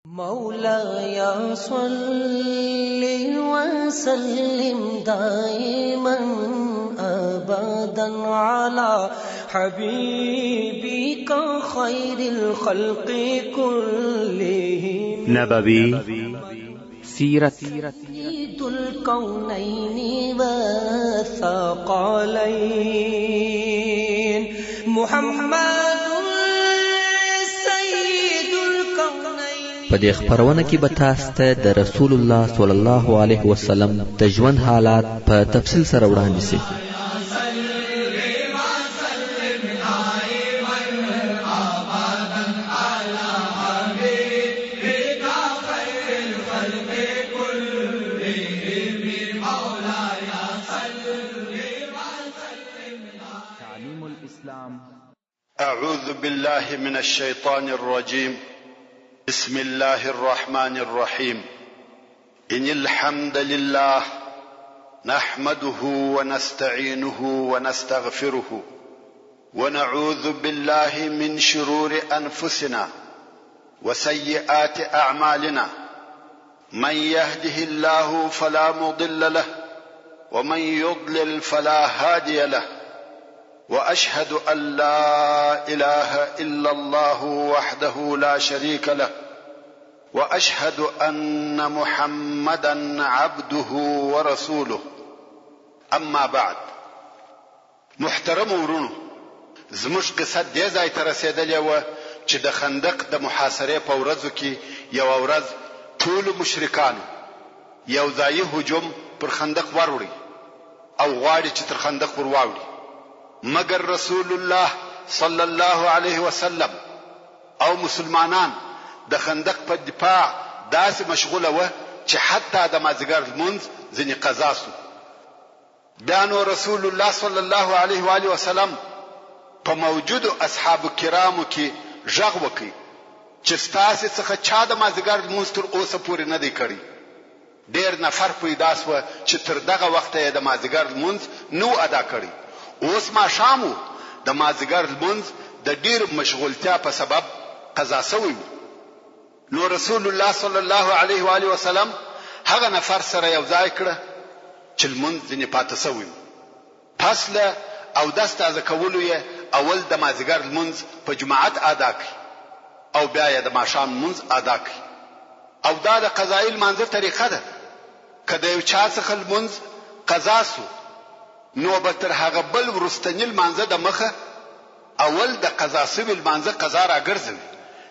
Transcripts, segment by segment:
مولاي صل وسلم دائما ابدا على حبيبك خير الخلق كلهم. نبوي سیرت. سيد الكونين والثقلين محمد سيد الكونين. په دې خپرونه کې به تاسو ته د رسول الله صلی الله علیه وسلم د ژوند حالات په تفصیل سره وړاندې شي. تعليم الإسلام. أعوذ بالله من الشيطان الرجيم. بسم الله الرحمن الرحيم. إن الحمد لله نحمده ونستعينه ونستغفره ونعوذ بالله من شرور أنفسنا وسيئات أعمالنا. من يهده الله فلا مضل له ومن يضلل فلا هادي له، واشهد ان لا اله الا الله وحده لا شريك له، واشهد ان محمدا عبده ورسوله. اما بعد. محترمو وروڼو، زموږ قصه دې ځای ته رسېدلې وه چې د خندق د محاصرې په ورځو کې یوه ورځ ټولو مشرکانو یو ځايي هجوم پر خندق وروړی او غواړي چې تر خندق ور واوړي، مګر رسول الله صلی الله علیه وسلم او مسلمانان د خندق په دفاع داسې مشغوله وه چې حتی د مازیګر لمونځ ځنې قضا شو. بیا نو رسول الله صلی الله علیه و آله وسلم په موجودو اصحابو کرامو کې ږغ وکړ چې ستاسې څخه چا د مازدیګر لمونځ تر اوسه پورې نه دی کړی؟ ډېر نفر پیدا شوه چې تر دغه وخته یې د مازدیګر لمونځ نه و ادا کړی. اوس ماښام و، د مازدیګر لمونځ د ډېرې مشغولتیا په سبب قضا شوی و. نو رسول الله صلی الله علیه و آله وسلم هغه نفر سره یو ځای کړه چې لمونځ ځینې پاته شوی وو. پس له اودس تازه کولو یې اول د مازیګر لمونځ په جماعت ادا کړ او بیا یې د ماښام لمونځ ادا کړ. او دا د قضايي لمانځه طریقه ده، که د یو چا څخه لمونځ قضا شو نو به تر هغه بل وروستني لمانځه د مخه اول د قضا سوي لمانځه قضا راګرځوي،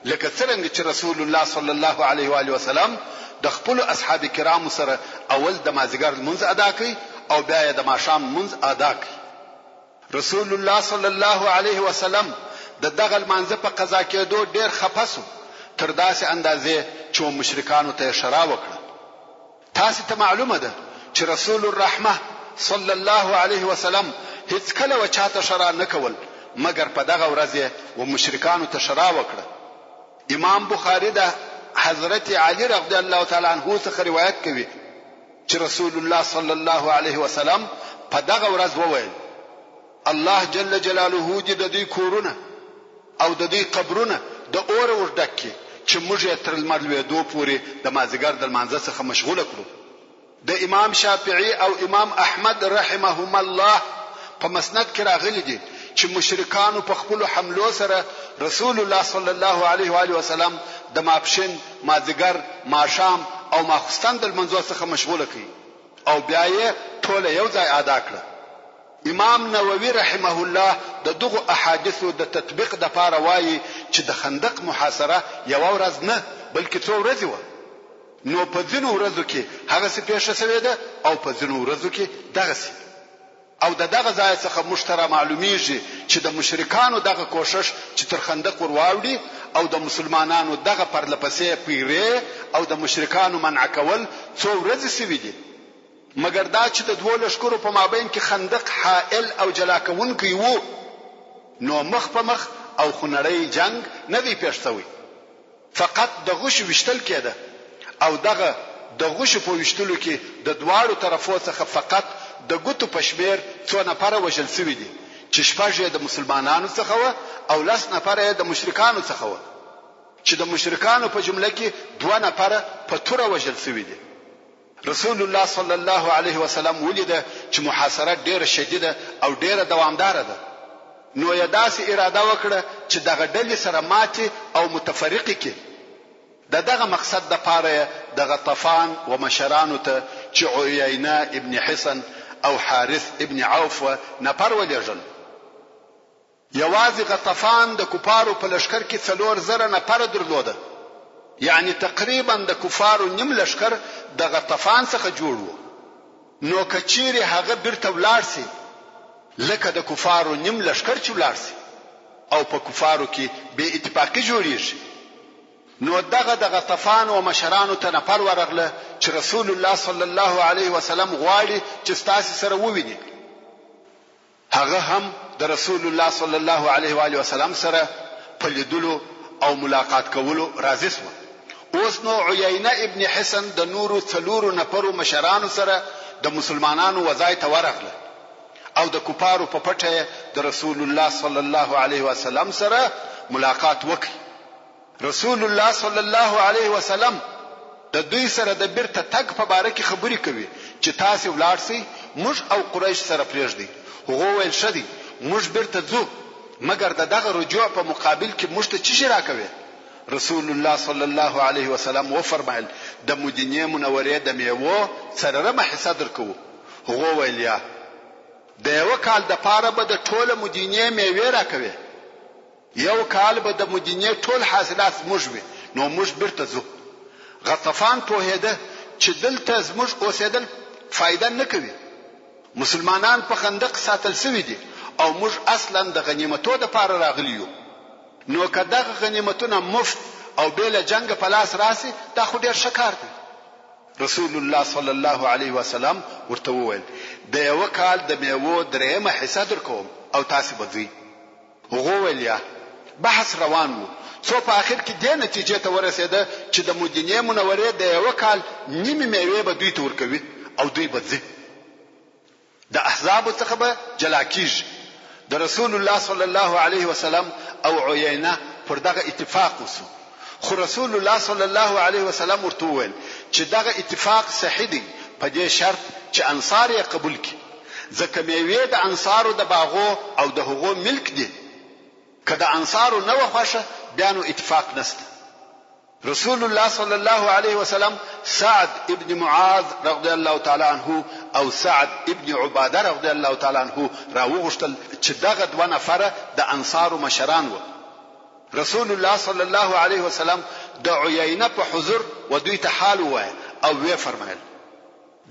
لکه څرنګه چې رسول الله صلی الله علیه وآله وسلم د خپلو اصحاب کرامو سره اول د مازیګر لمونځ ادا کړ او بیا یې د ماښام لمونځ ادا کړ. رسول الله صلی الله علیه وسلم د دغه لمانځه په قضا کېدو ډېر خپه سو، تر داسې اندازې چې و مشرکانو ته یې ښرا وکړه. تاسې ته معلومه ده چې رسول الرحمة صلی الله علیه وسلم هیڅکله و چاته ښرا نه کول، مګر په دغه ورځ یې و مشرکانو ته ښرا وکړه. امام بخاري د حضرت علي رضی الله تعالی عنه څخه روایت کوي چې رسول الله صلی الله علیه وسلم په دغه ورځ وویل، الله جل جلاله دې د دوی کورونه او د دوی قبرونه د اوره ور ډک کړي چې موږ یې تر لمر لوېدو پورې د مازدیګر د لمانځه څخه مشغوله کړو. د امام شافعي او امام احمد رحمهما الله په مسند کې راغلي دي چې مشرکانو په خپلو حملو سره رسول الله صلی الله علیه وآله وسلم د ماپښین، مازدیګر، ماښام او ماخوستن د لمانځو څخه مشغوله کړ او بیا یې ټوله یو ځای ادا کړه. امام نووي رحمه الله د دغو احادیثو د تطبیق دپاره وايي چې د خندق محاصره یوه ورځ نه بلکې څو ورځې وه، نو په ځینو ورځو کې هغسې پېښه شوې ده او په ځینو ورځو کې دغسې. او د دغه ځایه څخه موږ ته رامعلومیږي چې د مشرکانو دغه کوښښ چې تر خندق ور واوړي او د مسلمانانو دغه پرله پسې پیرې او د مشرکانو منع کول څو ورځې شوي دي. مګر دا چې د دوو لښکرو په مابین کې خندق حائل او جلا کوونکی وو، نو مخ په مخ او خونړی جنګ نه دی پېښ شوی، فقط د غشو ویشتل کېده او دغه د غشو په ویشتلو کې د دواړو طرفو څخه فقط د ګوتو په شمېر څو نفره وژل شوي دي، چې شپږ یې د مسلمانانو څخه وه او لس نفره یې د مشرکانو څخه وه. چې د مشرکانو په جمله کې دوه نفره په توره وژل شوي دي. رسول الله صلی الله علیه وسلم ولیده چې محاصره ډېره شدیده او ډېره دوامداره ده، نو یې داسې اراده وکړه چې دغه ډلې سره ماتې او متفرقې کړي. د دغه مقصد لپاره یې د غطفان و مشرانو ته چې عیینه ابن حصن او حارث ابن عوف وه نفر ولېږل. یوازې غطفان د کفارو په لښکر کې 4000 نفره درلوده، یعنې تقریباً د کفارو نیم لښکر د غطفان څخه جوړ وو، نو که چیرې هغه بیرته ولاړ شي لکه د کفارو نیم لښکر چې ولاړ شي او په کفارو کې بې اتفاقي جوړیږي. نو دغه د غطفان و مشرانو ته نفر ورغله چې رسول الله صلی الله علیه وسلم غواړي چې ستاسې سره وویني. هغه هم د رسول الله صلی الله علیه و آله وسلم سره په لیدلو او ملاقات کولو راضي شو. اوس نو عیینه ابن حصن د نورو څلورو نفرو مشرانو سره د مسلمانانو و ځای ته ورغله او د کفارو په پټه یې د رسول الله صلی الله علیه وسلم سره ملاقات وکړ. رسول الله صلی الله علیه وسلم د دوی سره د بیرته تګ په باره کې خبرې کوي چې تاسې ولاړ شئ موږ او قریش سره پریږدئ، هغو ویل ښه دی موږ بیرته ځو مګر د دغه رجوع په مقابل کې موږ ته څه شي راکوې؟ رسول الله صلی الله علیه وسلم وفرمایل د مدینې منورې د میوو څلورمه حصه درکوو، هغو ویل یا د یوه کال دپاره به د ټوله مدینې میوې راکوې؟ یو کال به د مدینې ټول حاصلات زموږ وي، نو موږ بیرته ځو. غطفان پوهېده چې دلته زموږ اوسېدل فایده نه کوي. مسلمانان په خندق ساتل شوي دي او موږ اصلاً د غنیمتو دپاره راغلي یو، نو که دغه غنیمتونه مفت او بې له جنګه په لاس راشي، دا خو ډېر ښه کار دی. رسول الله صلی الله علیه وسلم ورته وویل، د یوه کال د مېوو درېیمه حصه درکوم او تاسې به ځئ. هغو ویل یا. بحث روان وو، څو په اخر کې دې نتیجې ته ورسېده چې د مدینې منورې د یوه کال نیمې مېوې به دوی ته ورکوي او دوی به ځي د احزابو څخه به جلا کیږي. د رسول الله صلی الله علیه وسلم او عیینه پر دغه اتفاق وشو، خو رسول الله صلی الله علیه وسلم ورته وویل چې دغه اتفاق صحیح دی په دې شرط چې انصار یې قبول کړي، ځکه مېوې د انصارو د باغو او د هغو ملک دي، که د انصارو نه وه خوښه بیا نو اتفاق نشته. رسول الله صلی الله علیه وسلم سعد ابن معاذ رضی الله تعالی عنه او سعد ابن عباده رضی الله تعالی عنه راوغوښتل چې دغه دوه نفره د انصارو مشران وه. رسول الله صلی الله علیه وسلم د عیینه په حضور و دوی ته حال ووایه او ویې فرمایل،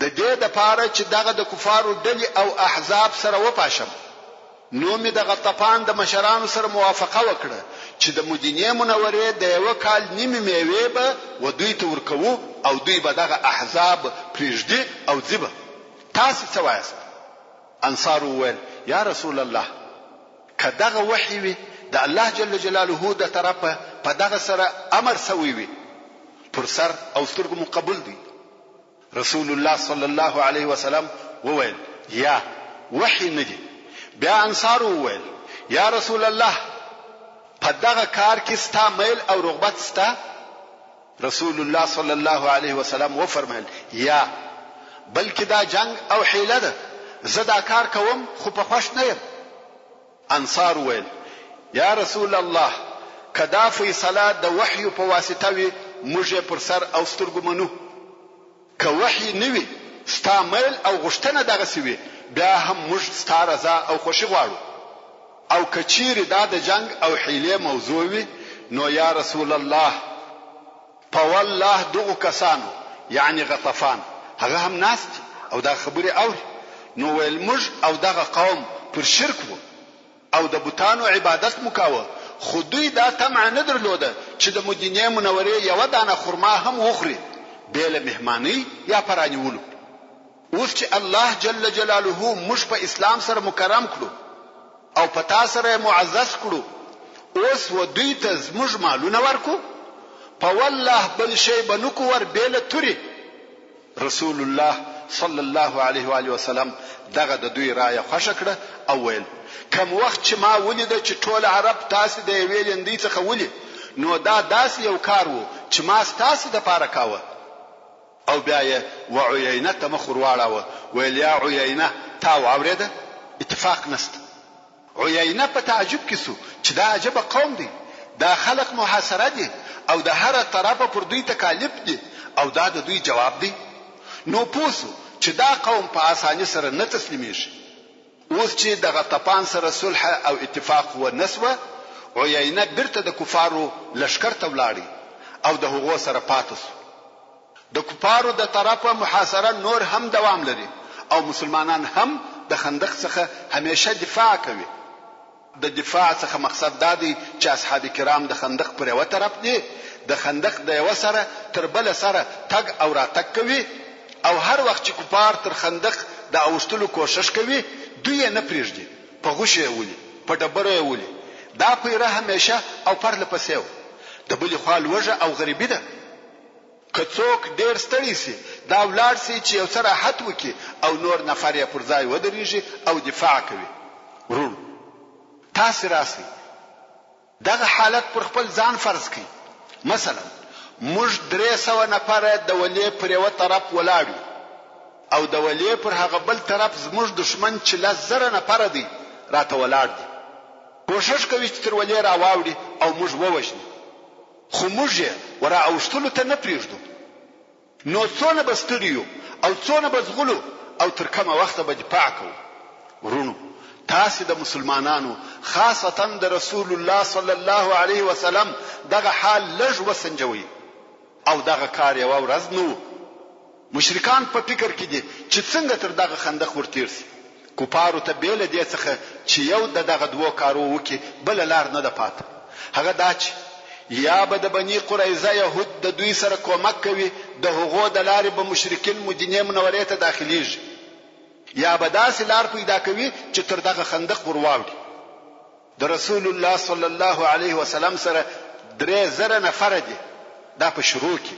د دې دپاره چې دغه د کفارو ډلې او احزاب سره وپاشم نو مې د غطفان د مشرانو سره موافقه وکړه چې د مدینې منورې د یوه کال نیمې میوې به و دوی ته ورکوو او دوی به دغه احزاب پریږدي او ځي به. تاسې څه وایاست؟ انصارو وویل، یا رسول الله! که دغه وحی وي د الله جل جلاله د طرفه په دغه سره امر سوی وي پر سر او سترګو مو قبول دی. رسول الله صلی الله علیه وسلم وویل، یا، وحی نه دي. بیا انصارو وویل، یا رسول الله! په دغه کار کې ستا میل او رغبت سته؟ رسول الله صلی الله علیه وسلم وفرمایل، یا، بلکې دا جنګ او حیله ده، زه دا کار کوم خو په خوښ نه یم. انصار وویل، یا رسول الله! که دا فیصله د وحیو په واسطه وي موږ یې پر سر او سترګو منو، که وحی نه وي ستا میل او غوښتنه دغسې وي بیا هم موږ ستا رضا او خوښي غواړو او که چیرې دا د جنګ او حیلې موضوع وي نو یا رسول الله! په والله دغو کسانو یعنې غطفان هغه هم ناست دي او دغه خبرې اوري نو ویل موږ او دغه قوم پر شرک وو او د بتانو عبادت مو کاوه خو دوی دا طمعه نه درلوده چې د مدینې منورې یوه دانه خرما هم وخوري بې له مهمانۍ یا په رانیولو. اوس چې الله جل جلاله موږ په اسلام سره مکرم کړو او په تا سره یې معزز کړو اوس و دوی ته زموږ مالونه ورکو؟ په والله بل شی به نه کو ور بې له تورې. رسول الله صلی الله علیه و آله وسلم دغه د دوی رایه خوښه کړه او ویل، کوم وخت چې ما ولیده چې ټول عرب تاسې د یوې لیندۍ څخه ولي نو دا داسې یو کار وو چې ما ستاسې دپاره کاوه. او بیا یې و عیینه ته مخ ورواړاوه، ویل یا عیینه تا واورېده؟ اتفاق نشته. عیینه په تعجب کې شو چې دا عجبه قوم دی، دا خلق محاصره دي او د هره طرفه پر دوی تکالیف دي او دا د دوی جواب دی؟ نو پوه شو چې دا قوم په اساني سره نه تسلیمیږي. اوس چې د غطفان سره صلح او اتفاق و نه شوه، عیینه بیرته د کفارو لښکر ته ولاړی او د هغو سره پاته شو. د کفارو د طرفه محاصره نور هم دوام لري او مسلمانان هم د خندق څخه همیشه دفاع کوي. د دفاع څخه مقصد دا دی چې اصحاب کرام د خندق پر یوه طرف دي، د خندق د یوه سره تر بله سره تګ او راتګ کوي او هر وخت چې کفار تر خندق د اوښتلو کوښښ کوي دوی یې نه پرېږدي، په غوښو یې ولي، په ډبرو یې ولي. دا پیره همیشه او پرله پسې وه. د بلې خوا لوږه او غریبي ده. که څوک ډېر ستړی شي، دا ولاړ شي چې یو څه راحت وکړي او نور نفر یې پر ځای ودرېږي او دفاع کوي. وروڼو! تاسې راشئ، دغه حالت پر خپل ځان فرض کړئ. مثلاً موږ 300 نفره د ولې پر یوه طرف ولاړ یو او د ولې پر هغه بل طرف زموږ دښمن چې 10,000 نفره دی، راته ولاړ دی. کوښښ کوي چې تر ولې راواوړي او موږ ووژني. خو موږ یې ورا اوښتلو ته نه پرېږدو. نو څونه به ستړي یو او څونه به ځغلو او تر کومه وخته به دفاع کوو؟ وروڼو! تاسې د مسلمانانو خاصتاً د رسول الله صلی الله علیه وسلم دغه حال لږ وسنجوئ او دغه کار یوه ورځ نه وو. مشرکان په فکر کې دي چې څنګه تر دغه خندق ور تېر شي. کفارو ته بې له دې څخه چې یو د دغه دوو کارو وکړي بله لار نه ده پاته. هغه دا چې یا به د بني قریظه یهود د دوی سره کومک کوي د هغو د لارې به مشرکین مدینې منورې ته داخلیږي یا به داسې لار پیدا کوي چې تر دغه خندق ور واوړي. د رسول الله صلی الله علیه وسلم سره 3000 نفره دي دا په شروع کې.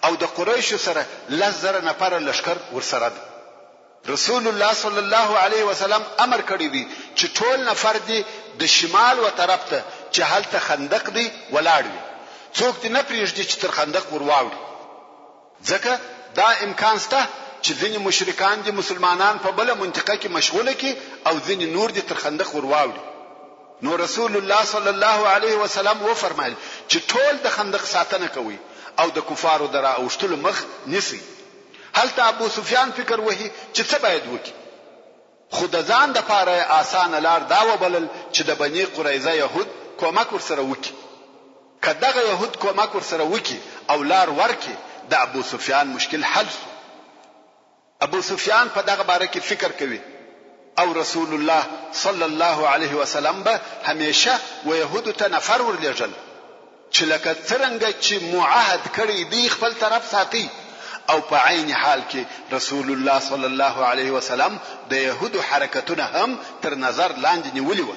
او د قریشو سره 10,000 نفره لښکر ورسره دی. رسول الله صلی الله علیه وسلم امر کړی دی چې ټول نفر دې د شمال و طرف ته چې هلته خندق دی ولاړ وي، څوک دې نه پرېږدي چې تر خندق ور واوړي، ځکه دا امکان شته چې ځینې مشرکان دې مسلمانان په بله منطقه کې مشغوله کړي او ځینې نور دې تر خندق ور واوړي. نو رسول الله صلی الله علیه وسلم وفرمایل چې ټول د خندق ساتنه کوئ او د کفارو د را اوښتلو مخ نیسئ. هلته ابو سفیان فکر وهي چې څه باید وکړي؟ خو د ځان دپاره یې اسانه لار دا وبلل چې د بني قریظه یهود کومک ورسره وکړي. که دغه یهود کومک ورسره وکړي او لار ورکړي د ابو سفیان مشکل حل شو. ابو سفیان په دغه باره کې فکر کوي او رسول الله صلی الله علیه وسلم به همیشه و یهودو ته نفر ورلیږل چې لکه څرنګه چې مو عهد کړی دی خپل طرف ساتئ او په عین حال کې رسول الله صلی الله علیه وسلم د یهودو حرکتونه هم تر نظر لاندې نیولي وه.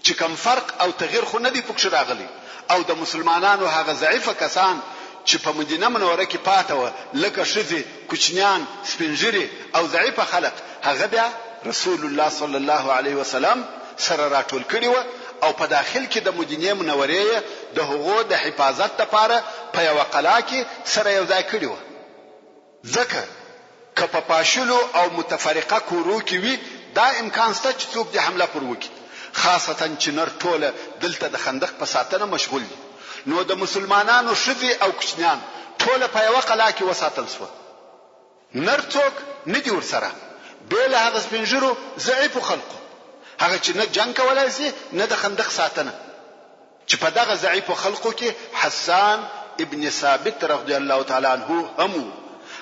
چې کوم فرق او تغیر خو نه دی پکښې راغلی او د مسلمانانو هغه ضعیفه کسان چې په مدینه منوره کې پاته وه لکه ښځې، کوچنیان، سپین ږیري او ضعیفه خلق هغه بیا رسول الله صلی الله علیه وسلم سره راټول کړي وه او په داخل کې د مدینې منورې یې د هغو د حفاظت لپاره په یوه قلا کې سره یو ځای کړي وه. ځکه که په پاشلو او متفرقه کورو کې وي دا امکان شته چې څوک دې حمله پر وکړي خاصتا چې نر ټوله دلته د خندق په ساتنه مشغول دي نو د مسلمانانو ښځې او کوچنیان ټوله په یوه قلا کې وساتل شوه نر څوک نه دي ورسره بې له هغه سپین ږیرو ضعیفو خلقو هغه چې نه جنګ کولای شي نه د خندق ساتنه. چې په دغه ضعیفو خلقو کې حسان ابن ثابت رضی الله تعالی عنه هم وو،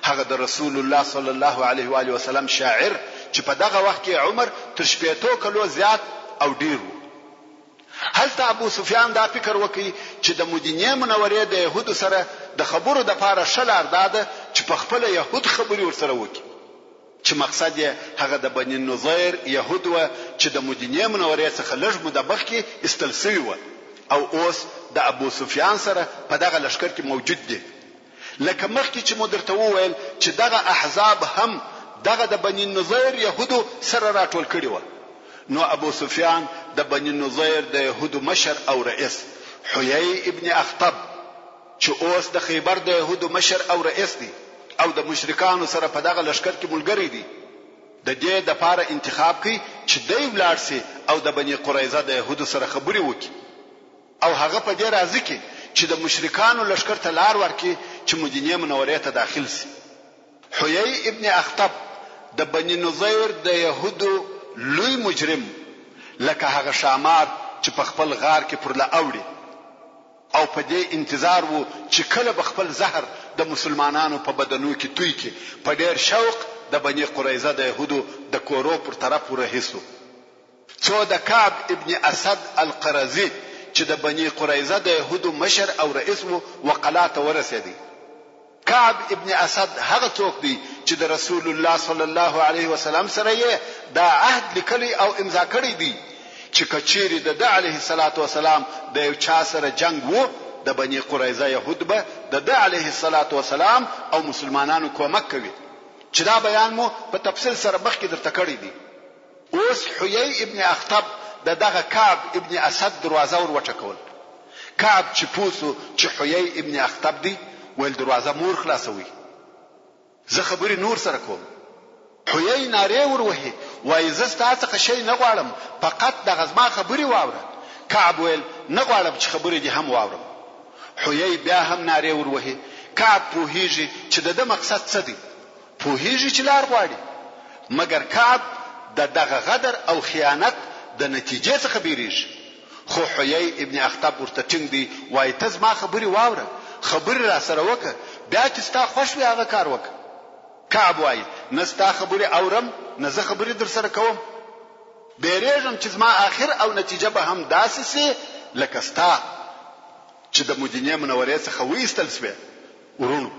هغه د رسول الله صلی الله علیه و آله وسلم شاعر چې په دغه وخت کې عمر تر شپېتو کلو زیات او ډیر وو. هلته ابو سفیان دا فکر وکړ چې د مدینې منورې د یهودو سره د خبرو دپاره ښه لار دا ده چې په خپله یهود خبرې ورسره وکړي. چې مقصد یې هغه د بني النضیر یهود وه چې د مدینې منورې څخه لږ موده مخکې ایستل شوي وه او اوس د ابو سفیان سره په دغه لښکر کې موجود دي. لکه مخکې چې مو درته وویل چې دغه احزاب هم دغه د بني النضیر یهودو سره راټول کړي وه. نو ابو سفیان د بني النضیر د یهودو مشر او رئیس حیی ابن اخطب چې اوس د خیبر د یهودو مشر او رئیس دی او د مشرکانو سره په دغه لښکر کې ملګری دی، د دې دپاره انتخاب کړ چې دی ولاړ شي او د بني قریظه د یهودو سره خبرې وکړي او هغه په دې راضي کړي چې د مشرکانو لښکر ته لار ورکړي چې مدینې منورې ته داخل شي. حیی ابن اخطب د بني نضیر د یهودو لوی مجرم لکه هغه ښامار چې په خپل غار کې پرله اوړي او په دې انتظار وو چې کله به خپل زهر د مسلمانانو په بدنو کې توی کړي، په ډېر شوق د بني قریظه د یهودو د کورو پر طرف ورهي شو. څو د کعب ابن اسد القرظي چې د بني قریظه د یهودو مشر او رئیس وو و قلا ته ورسېدی. کعب ابن اسد هغه څوک دی چې د رسول الله صلی الله علیه وسلم سره یې دا عهد لیکلی او امضا کړی دی چې که چیرې د ده علیه الصلوة والسلام د یو چا سره جنګ وو د بني قریظه یهود به د ده علیه الصلوة والسلام او مسلمانانو کومک کوي چې دا بیان مو په تفصیل سره مخکې درته کړی دی. اوس حیی ابن اخطب د دغه کعب ابن اسد دروازه ور وټکول. کعب چې پوه شو چې حیی ابن اخطب دی، ویل دروازه مه ور خلاصوئ، زه خبرې نور سره کوم. حیی نارې ور وهي، وایي زه ستا څخه شی نه غواړم، فقط دغه زما خبرې واوره. کعب ویل نه غواړم چې خبرې دې هم واورم. حیی بیا هم نارې ور وهي، کعب پوهیږي چې د ده مقصد څه دی، پوهیږي چې لار غواړي، مګر کعب د دغه غدر او خیانت د نتیجې څخه بیریږي. خو حیی ابن اخطب ورته ټینګ دی، وایي ته زما خبرې واوره، خبرې راسره وکړه، بیا چې ستا خوښ وي هغه کار وکړه. کعب وایي نه ستا خبرې اورم نه زه خبرې درسره کوم. بیریږم چې زما اخر او نتیجه به هم داسې شي لکه ستا چې د مدینې منورې څخه وایستل شوې. وروڼو!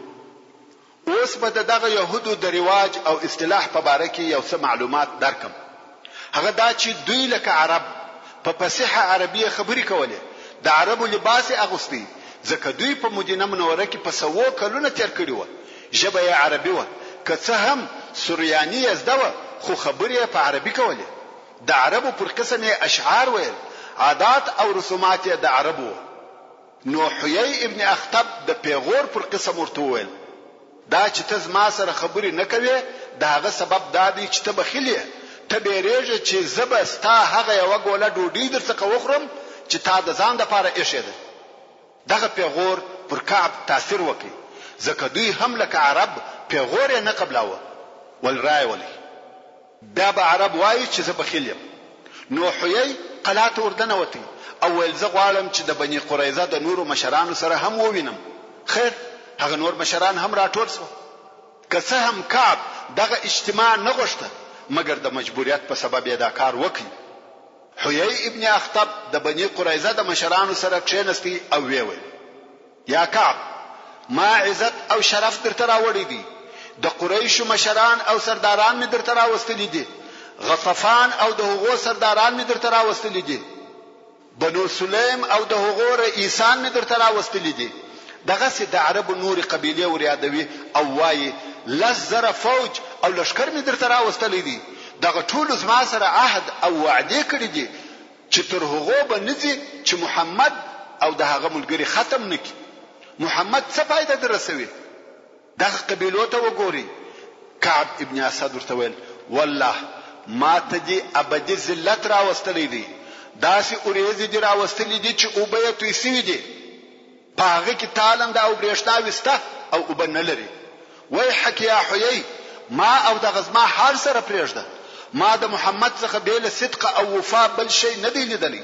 اوس به د دغه یهودو د رواج او اصطلاح په باره کې یو څه معلومات درکړم. هغه دا چې دوی لکه عرب په فصیحه عربي یې خبرې کولې، د عربو لباس یې اغوستی، ځکه دوی په مدینه منوره کې په سوو کلونه تېر کړي وه، ژبه یې عربي وه، که څه هم سریاني یې زده وه، خو خبرې یې په عربي کولې. د عربو پر قسم یې اشعار ویل، عادات او رسومات یې د عربو وه. نو حیی ابن اخطب د پېغور پر قسم ورته وویل، دا چې ته زما سره خبرې نه کوې، د هغه سبب دا دی چې ته بخیل یې، ته بېرېږې چې زه به ستا هغه یوه ګوله ډوډۍ درڅخه وخورم چې تا د ځان لپاره ایښې ده. دغه پېغور پر کعب تاثیر وکړ، ځکه دوی هم لکه عرب پېغور یې نه قبلاوه، ول رایې ولئ. بیا به عرب وایي چې زه بخیل یم. نو حیی قلا ته وردنوت او ویل زه غواړم چې د بني قریظه د نورو مشرانو سره هم ووینم. خیر هغه نور مشران هم راټول شوه. که څه هم کعب دغه اجتماع نه غوښته مګر د مجبوریت په سبب یې دا کار وکړ. حیی ابن اخطب د بني قریظه د مشرانو سره کښېنستی او ویې ویل. یا کعب! ما عزت او شرف درته راوړی دی، د قریشو مشران او سرداران مې درته راوستلي دي، غطفان او د هغو سرداران مې درته راوستلي دي، بنو سلیم او د هغو رئیسان مې درته راوستلي دي. دغسې د عربو نورې قبیلې وریادوي او وايي، 10,000 فوج او لښکر مې درته راوستلی دی، دغه ټولو زما سره عهد او وعدې کړې دي، چې تر هغو به نه ځي چې محمد او د هغه ملګري ختم نه کړي. محمد څه فایده در رسوي؟ دغه قبیلو ته وګورئ. کعب ابن اسد ورته ویل، والله ما ته دې ابدي ذلت راوستلی دی، داسې اوریځې دې راوستلې دي چې اوبه یې توی شوې دي. په هغه کې تالنده او برېښناوې شته او اوبه نه لري. ویحک یا حیی! ما او دغه زما حال سره پرېږده. ما د محمد څخه بې له صدق او وفا بل شی نه دی لیدلی.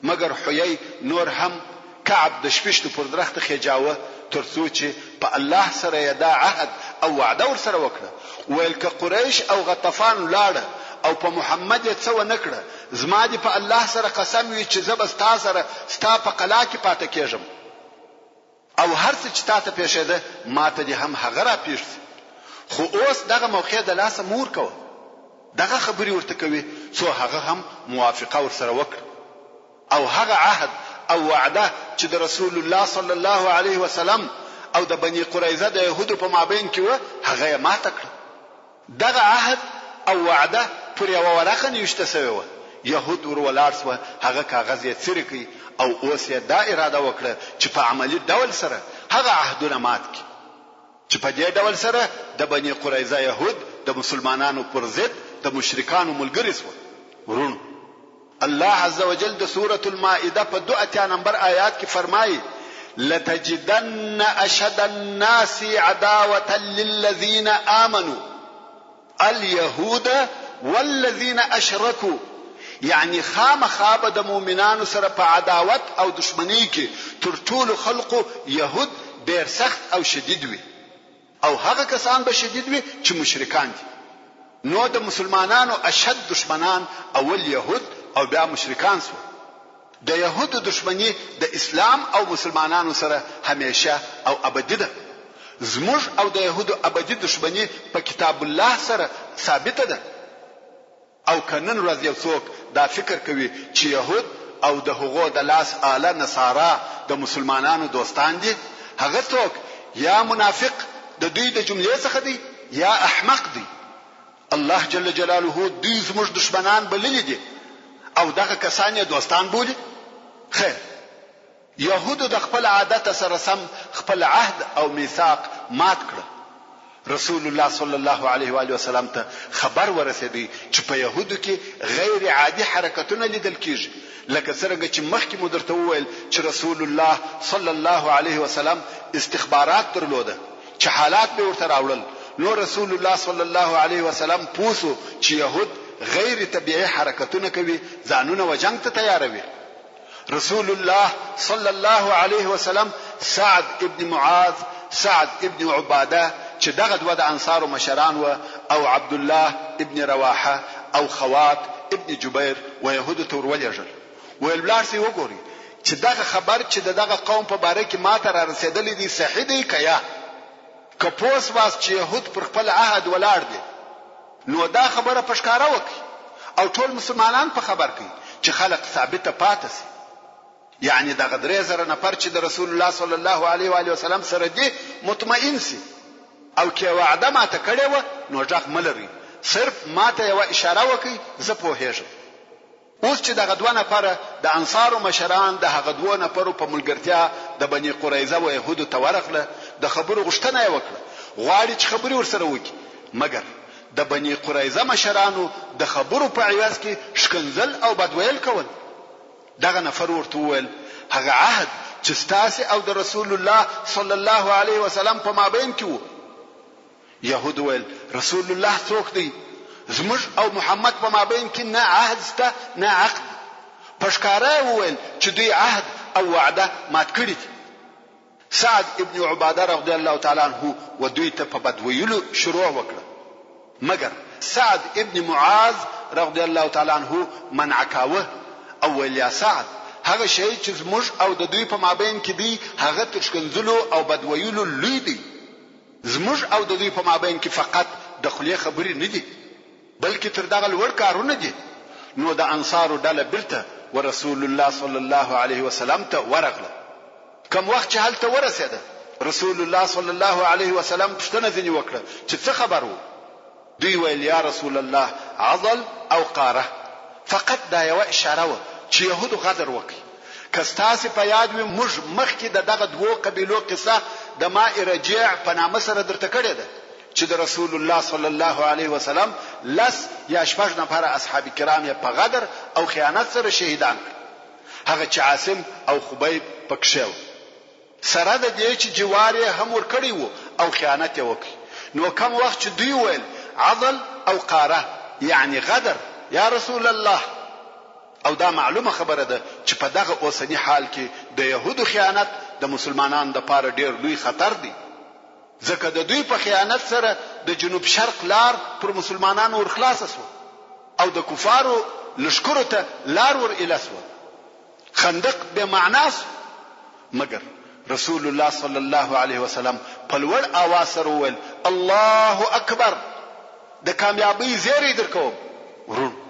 مګر حیی نور هم کعب د شپشتو پر درخته خېجاوه تر څو چې په الله سره یې دا عهد او وعده ورسره وکړه، ویل که قریش او غطفان ولاړه او په محمد یې څه ونه کړه، زما دې په الله سره قسم وي چې زه به ستا سره ستا په قلا کې پاته کېږم او هر څه چې تاته پېښېده ماته دې هم هغه راپېښ شي خو اوس دغه موقع د لاسه مه ورکوه. دغه خبرې ورته کوي څو هغه هم موافقه ورسره وکړي او هغه عهد او وعده چې د رسول الله صلی الله علیه وسلم او د بني قریظه د یهودو په مابین کې وه هغه یې ماته کړه. دغه عهد او وعده پر یوه ورقه نوشته شوې وه، یهود ور ولاړ شوه، هغه کاغذ یې څیرې کړ او اوس یې دا اراده وکړه چې په عملي ډول سره هغه عهدونه مات کړي. چې په دې ډول سره د بني قریظه یهود د مسلمانانو پر ضد د مشرکانو ملګري شول. وروڼو! الله عزوجل د سورة المائده په 82 نمبر آیات کې فرمایي، لتجدن اشد الناس عداوة للذین آمنوا اليهود والذین اشرکوا یعنی خامخا به د مؤمنانو سره په عداوت او دښمنۍ کې تر ټولو خلقو یهود ډېر سخت او شدید وي او هغه کسان به شدید وي چې مشرکان دي. نو د مسلمانانو اشد دښمنان اول یهود او بیا مشرکان شول. د یهودو دښمني د اسلام او مسلمانانو سره همیشه او ابدي ده. زموږ او د یهودو ابدي دښمني په کتاب الله سره ثابته ده. او که نن ورځ یو څوک دا فکر کوي چې یهود او د هغو د لاس آله نصارا د مسلمانانو دوستان دي، هغه څوک یا منافق د دوی د جملې څخه دی یا احمق دی. الله جل جلاله دوی زموږ دښمنان بللي دي او دغه کسان یې دوستان بولي؟ خیر، یهودو د خپل عادت سره سم خپل عهد او میثاق مات کړ. رسول الله صلی الله علیه و آله وسلم ته خبر ورسېدی چې په یهودو کې غیر عادي حرکتونه لیدل کیږي، لکه څرنګه چې مخکې مو درته وویل چې رسول الله صلی الله علیه وسلم استخبارات درلوده چې حالات به ورته راوړل، نو رسول الله صلی الله علیه وسلم پوه شو چې یهود غیر طبیعي حرکتونه کوي، ځانونه و جنګ ته تیاروي. رسول الله صلی الله علیه وسلم سعد ابن معاذ، سعد ابن عباده چې دغه دوه د انصارو مشران وه او عبدالله ابن رواحه او خوات ابن جبیر و یهودو ته ورولېږل ویل ولاړ شئ وګورئ چې دغه خبر چې د دغه قوم په باره کې ماته رارسېدلی دی صحیح دی که یا؟ که پوه شواست چې یهود پر خپل عهد ولاړ دي نو دا خبره په ښکاره وکړئ او ټول مسلمانان په خبر کړئ چې خلق ثابته پاته شي. یعنې دغه 3000 نفر چې د رسول الله صلی الله علیه و آله وسلم سره دي مطمئن شي او که وعده ماته کړې وه نو غږ مه لرئ، صرف ماته یوه اشاره وکړئ زه پوهېږم. اوس چې دغه دوه نفره د انصارو مشران د هغه دوو نفرو په ملګرتیا د بني قریظه و یهودو ته ورغله، د خبرو غوښتنه یې وکړه، غواړي چې خبرې ورسره وکړي، مګر د بني قریظه مشرانو د خبرو په عوض کې ښکنځل او بد ویل کول. دغه نفر ورته وویل، هغه عهد چې ستاسې او د رسول الله صلی الله علیه وسلم په مابین کې وو، یهودو ویل، رسول الله څوک دی؟ زموږ او محمد په مابین کې نه عهد شته نه عقد. په ښکاره یې وویل چې دوی عهد او وعده مات کړي دي. سعد ابن عباده رضی الله تعالی عنه و دوی ته په بد ویلو شروع وکړه، مګر سعد ابن معاذ رضی الله تعالی عنه منع کاوه او ویل، یا سعد! هغه شی چې زموږ او د دوی په مابین کې دی هغه تر ښکنځلو او بد ویلو لوی دی. زموږ او د دوی په مابین کې فقط د خولې خبرې نه دي، بلکې تر دغه لوړ کارونه دي. نو د انصارو ډله بیرته و رسول الله صلی الله علیه وسلم ته ورغله. کوم وخت چې هلته ورسېده، رسول الله صلی الله علیه وسلم پوښتنه ځینې وکړه چې څه خبر وو؟ دوی ویل، یا رسول الله عضل او قاره، فقط دا یوه اشاره وه چې یهودو غدر وکړ. که ستاسې په یاد وي موږ مخکې د دغه دوو قبیلو قصه د ماء رجیع په نامه سره درته کړې ده چې د رسول الله صلی الله علیه وسلم لس یا شپږ نفره اصحاب کرام یې په غدر او خیانت سره شهیدان کړل، هغه چې عاصم او خبیب پکښې وه. سره د دې چې جوار یې هم ورکړی وو او خیانت یې وکړ. نو کوم وخت چې دوی ویل، عضل او قاره، یعنې غدر، یا رسول الله! او دا معلومه خبره ده چې په دغه اوسني حال کې د یهودو خیانت د مسلمانانو لپاره ډېر لوی خطر دی، ځکه د دوی په خیانت سره د جنوب شرق لار پر مسلمانانو ورخلاصه شوه او د کفارو لښکرو ته لار ور ایله شوه. خندق بې معنا شو، مګر رسول الله صلی الله علیه وسلم په لوړ آواز سره وویل، الله اکبر! د کامیابۍ زیری درکوم. وروڼو!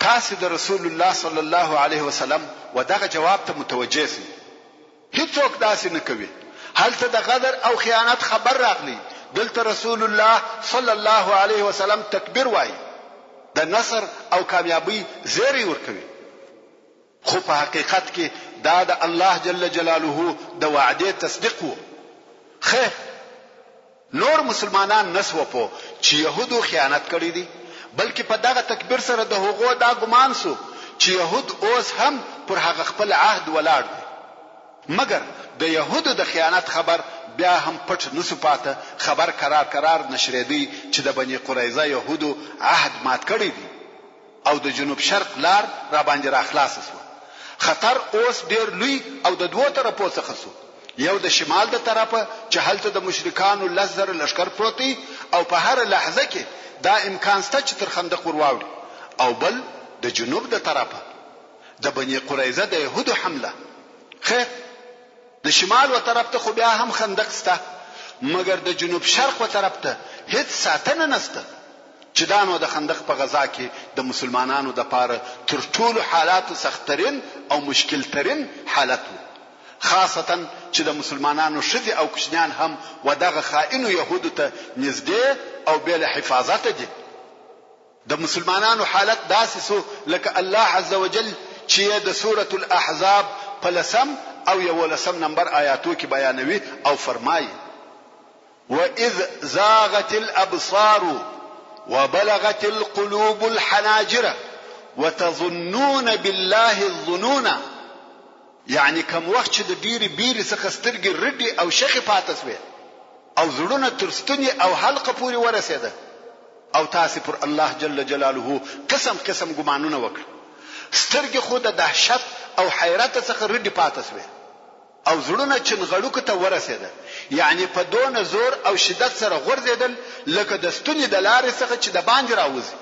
تاسې د رسول الله صلی الله علیه وسلم و دغه جواب ته متوجه شئ. هیڅوک داسې نه کوي. هلته د غدر او خیانت خبر راغلی، دلته رسول الله صلی الله علیه وسلم تکبیر وایي، د نصر او کامیابۍ زیری ورکوي. خو په حقیقت کې دا د الله جل جلاله د وعدې تصدیق وو. خیر! نور مسلمانان نه سوه پوه چې یهودو خیانت کړی دی، بلکې په دغه تکبیر سره د هغو دا ګمان سو چې یهود اوس هم پر هغه خپل عهد ولاړ دي. مګر د یهودو د خیانت خبر بیا هم پټ نه سو پاته، خبر کرار کرار نشرېدی چې د بني قریظه یهودو عهد مات کړی دی. او د جنوب شرق لار راباندې راخلاصه شوه. خطر اوس ډېر لوی او د دوو طرفو څخه شو، یو د شمال د طرفه چې هلته د مشرکانو 10,000 لښکر پروت دی او په هره لحظه کې دا امکان شته چې تر خندق ور واوړي او بل د جنوب د طرفه د بني قریظه د یهودو حمله. خیر! د شمال و طرف ته خو بیا هم خندق شته، مګر د جنوب شرق و طرف ته هیڅ ساتنه نشته. چې دا نو د خندق په غزا کې د مسلمانانو دپاره تر ټولو حالاتو سختترین او مشکل ترین حالت وو، خاصتاً چې د مسلمانانو ښځې او کوچنیان هم و دغه خائنو یهودو ته نږدې او بې له حفاظته دي. د مسلمانانو حالت داسې شو لکه الله عزوجل چې یې د سورة الاحزاب په لسم او یوولسم نمبر آیاتو کې بیانوي او فرمایي. واذ زاغت الابصار وبلغت القلوب الحناجر وتظنون بالله الظنون یعنی کوم وخت چې د ډېرې بیرې څخه سترګې رډې او شخې پاته شوې او زړونه تر ستوني او حلقه پورې ورسېده او تاسې پر الله جل جلاله قسم قسم ګمانونه وکړه سترګې خو د دهشت او حیرت څخه رډې پاته شوې او زړونه چنغړوکو ته ورسېده، یعنې په دونه زور او شدت سره غورځېدل لکه د ستوني د لارې څخه چې د باندې راوځي،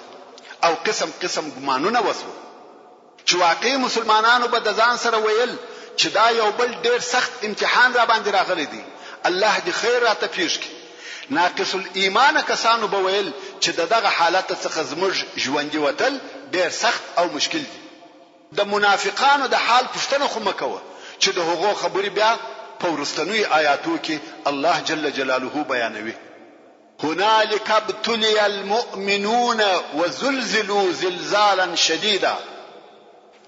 او قسم قسم ګمانونه وشول، چې واقعي مسلمانانو به د ځان سره ویل چې دا یو بل ډېر سخت امتحان راباندې راغلی دی، الله دې خیر راته پېښ کړي. ناقص الایمانه کسانو به ویل چې ددغه حالته څخه زموږ ژوندي وتل ډېر سخت او مشکل دي. د منافقانو د حال پوښتنه خو مه کوه چې د هغو خبرې بیا په وروستنیو آیاتو کې الله جل جلاله بیانوي. هنالک ابتلی المؤمنون وزلزلوا زلزالا شدیدا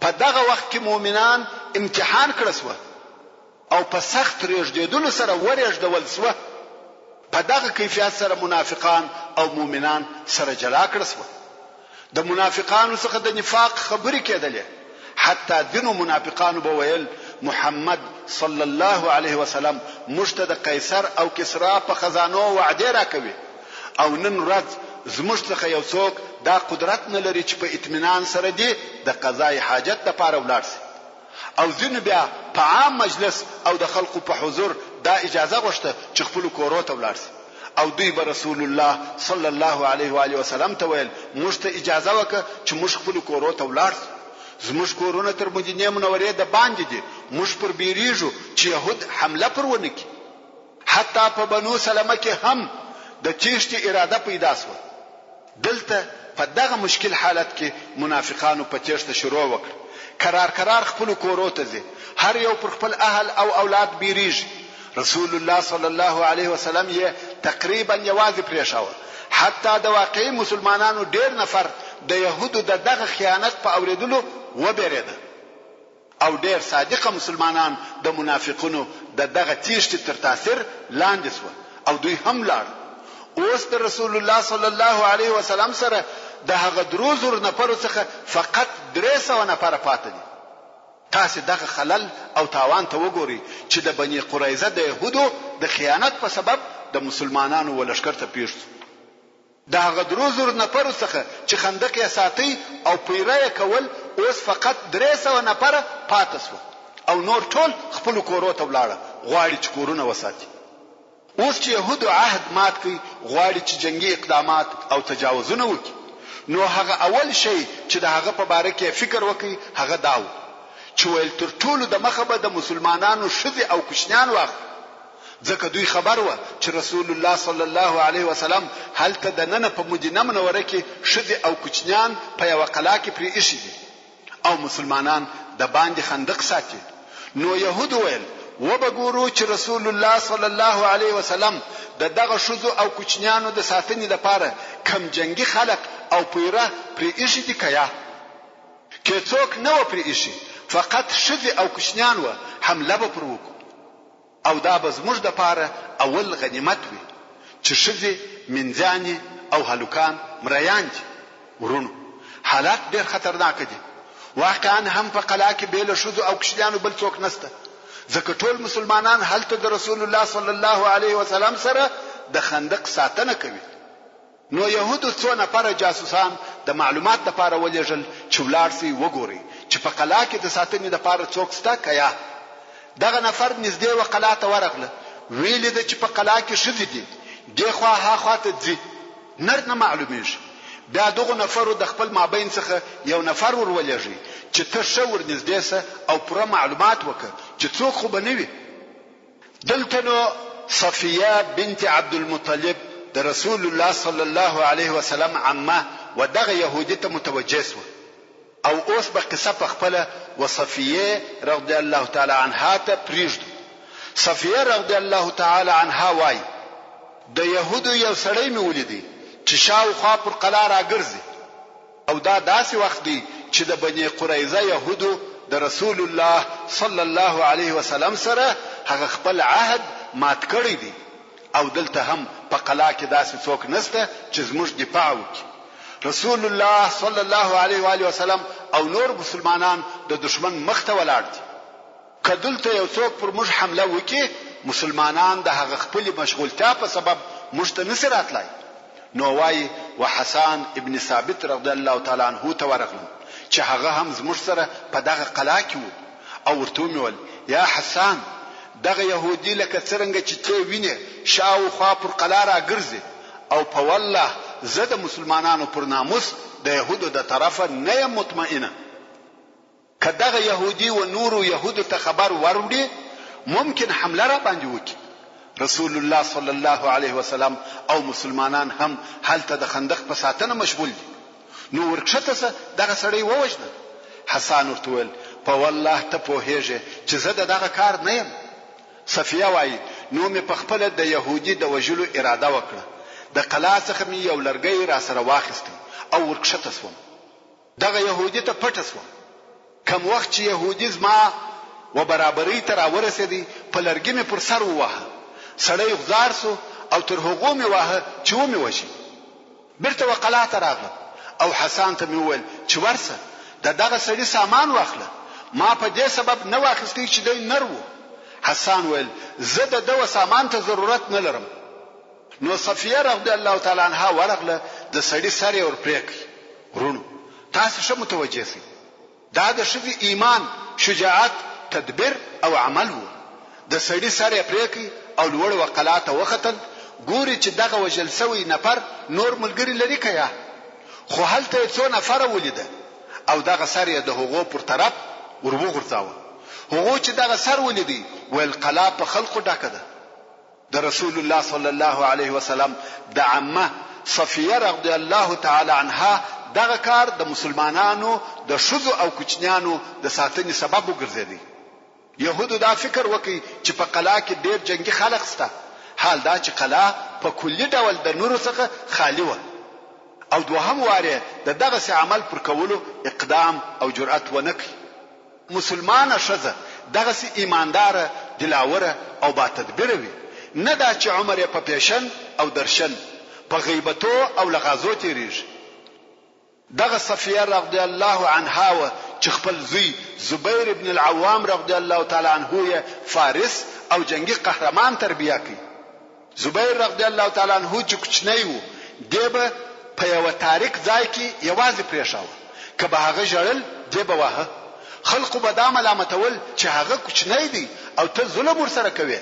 په دغه وخت کې مؤمنان امتحان کړه شوه او په سخت رېږدېدلو سره ورېږدول شوه، په دغه کیفیت سره منافقان او مؤمنان سره جلا کړه شوه. د منافقانو څخه د نفاق خبرې کېدلې، حتی ځینو منافقانو به ویل، محمد صلی الله علیه وسلم موږ ته د قیصر او کسرا په خزانو وعدې راکوي او نن ورځ زموږ څخه یو څوک دا قدرت نه لري چې په اطمینان سره دې د قضاء حاجت لپاره ولاړ شي. او ځینو بیا په عام مجلس او د خلقو په حضور دا اجازه غوښته چې خپلو کورو ته ولاړ شي او دوی به رسول الله صلی الله علیه و آله وسلم ته ویل، موږ ته اجازه وکړه چې موږ خپلو کورو ته ولاړ شو، زموږ کورونه تر مدینې منورې د باندې دي، موږ پر بیریږو چې یهود حمله پر ونه کړي. حتی په بنو سلمه کې هم د تیښتې اراده پیدا شوه. دلته په دغه مشکل حالت کې منافقانو په تېښته شروع وکړه، کرار کرار خپلو کورو ته ځي، هر یو پر خپل اهل او اولاد بېرېږي، رسول الله صلی الله علیه وسلم یې تقریباً یوازې پرېښاوه، حتی د واقعي مسلمانانو ډېر نفر د یهودو د دغه خیانت په اورېدلو وبېرېده. او ډېر صادقه مسلمانان د منافقونو د دغه تېښتې تر تاثیر لاندې شول او دوی هم لاړل. اوس د رسول الله صلی الله علیه وسلم سره د هغه درو زرو نفرو څخه فقط 300 نفره پاته دي. تاسې دغه خلل او تاوان ته وګورئ چې د بني قریظه د یهودو د خیانت په سبب د مسلمانانو و لښکر ته پېښ شو. د هغه درو زرو نفرو څخه چې خندق یې ساتی او پیره یې کول اوس فقط 300 نفره پاته شوه او نور ټول خپلو کورو ته ولاړه غواړي چې کورونه وساتي. اوس چې یهودو عهد مات کړ غواړي چې جنګي اقدامات او تجاوزونه وکړي نو هغه اول شی چې د هغه په باره کې یې فکر وکړ هغه دا و چې ویل تر ټولو د مخه به د مسلمانانو ښځې او کوچنیان واخلو. ځکه دوی خبر وه چې رسول الله صلی الله علیه وسلم هلته د ننه په مدینه منوره کې ښځې او کوچنیان په یوه قلا کې پرې ایښي دي او مسلمانان د باندې خندق ساتي نو یهودو ویل وبه ګورو چې رسول الله صلی الله علیه وسلم د دغه ښځو او کوچنیانو د ساتنې لپاره کم جنګي خلق او پیره پرې ایښي دي که یا؟ که څوک نه وه پرې ایښي. فقط ښځې او کوچنیان وه، حمله به پر وکړو او دا به زموږ دپاره اول غنیمت وي چې ښځې، مینځیانې او هلکان مریان دي. وروڼو! حالات ډېر خطرناک دي. واقعا هم په قلا کې بې له ښځو او کوچنیانو بل څوک نشته، ځکه ټول مسلمانان هلته د رسول الله صلی الله علیه وسلم سره د خندق ساتنه کوي. نو یهودو څو نفره جاسوسان د معلومات لپاره ولېږل چې ولاړ شئ وګورئ چې په قلا کې د ساتنې لپاره څوک شته که یا؟ دغه نفر نږدې و قلا ته ورغله، ویې لیده چې په قلا کې ښځې دي، دې خوا ها خوا ته ځي، نر نه معلومېږي. بیا دغو نفرو د خپل مابین څخه یو نفر ور ولېږی چې ته ښه ور نږدې شه او پوره معلومات وکړه چې څوک خو به نه وي. دلته نو صفیه بنت عبدالمطلب د رسول الله صلی الله علیه وسلم عمه و دغه یهودي ته متوجه شوه او اوس به قصه په خپله و صفیې رضی الله تعالی عنها ته پریږدو. صفیه رضی الله تعالی عنها وایي، د یهودو یو سړی مې ولیدی چې شاوخوا پر قلا راګرځي. او دا داسې وخت دی چې د بني قریظه یهودو د رسول الله صلی الله علیه وسلم سره هغه خپل عهد مات کړی دی او دلته هم په قلا کې داسې څوک نشته چې زموږ دفاع وکړي. رسول الله صلی الله علیه وآله وسلم او نور مسلمانان د دښمن مخ ته ولاړ دي. که دلته یو څوک پر موږ حمله وکړي، مسلمانان د هغه خپلې مشغولتیا په سبب موږ ته نه شي راتلای. نو وايي، و حسان ابن ثابت رضی الله تعالی عنه ته ورغلم چې هغه هم زموږ سره په دغه قلا کې وو او ورته ومې ویل، یا حسان! دغه یهودي لکه څرنګه چې تۀ وینې شا و خوا پر قلا راګرځي او په والله زه د مسلمانانو پر ناموس د یهودو د طرفه نه یم مطمئنه. که دغه یهودي و نورو یهودو ته خبر وروړي ممکن حمله راباندې وکړي. رسول الله صلی الله علیه وسلم او مسلمانان هم هلته د خندق په ساتنه مشغول دي. نو ورکښته شه دغه سړی ووژنه. حسان ورته وویل، په والله ته پوهیږې چې زه د دغه کار نه یم. صفیه وایي، نو مې په خپله د یهودي د وژلو اراده وکړه. د قلا څخه مې یو لرګی راسره واخیستی او ورکښته شوم. دغه یهودي ته پټه شوم. کوم وخت چې یهودي زما و برابرۍ ته راورسېدی، په لرګي مې پر سر وواهه. سړی غوځار شو او تر هغو مې واهه چې ومې وژی. بیرته و قلا ته راغلم او حسان ته مې وویل چې ورسه د دغه سړي سامان واخله. ما په دې سبب نه واخیستی چې دی نر و. حسان ویل، زه د ده و سامان ته ضرورت نه لرم. نو صفیه رضی الله تعالی عنها ورغله د سړي سر یې ور پرې کړ. وروڼو! تاسې ښه متوجه شئ، دا د ښځې ایمان، شجاعت، تدبیر او عمل وو. د سړي سر یې پرې کړ او لوړ و قلا ته وختل، ګوري چې دغه وژل شوی نفر نور ملګري لري که یا؟ خو هلته یې څو نفره ولیده او دغه سر یې د هغو پر طرف ور وغورځاوه. هغو چې دغه سر ولیدی، ویل قلا په خلقو ډکه ده. د رسول الله صلی الله علیه وسلم د عمه صفیه رضی الله تعالی عنها دغه کار د مسلمانانو د ښځو او کوچنیانو د ساتنې سبب وګرځېدی. یهودو دا فکر وکړ چې په قلا کې ډېر جنګي خلق شته، حال دا چې قلا په کلي ډول د نرو څخه خالي وه او دوهم وار یې د دغسې عمل پر کولو اقدام او جرأت ونه کړ. مسلمانه ښځه دغسې ایمانداره، دلاوره او با تدبیره وي، نه دا چې عمر یې په پیشن او درشن، په غیبتو او لغازو تیریږي. دغه صفیه رضی الله عنها وه چې خپل زوی زبیر بن العوام رضی الله تعالی عنه یې فارس او جنګي قهرمان تربیه کړ. زبیر رضی الله تعالی عنه چې کوچنی وو، دی به په یوه تاریک ځای کې یوازې پرېښاوه، که به هغه ژړل، دی به واهه. خلقو به دا ملامتول چې هغه کوچنی دی او ته ظلم ورسره کوې.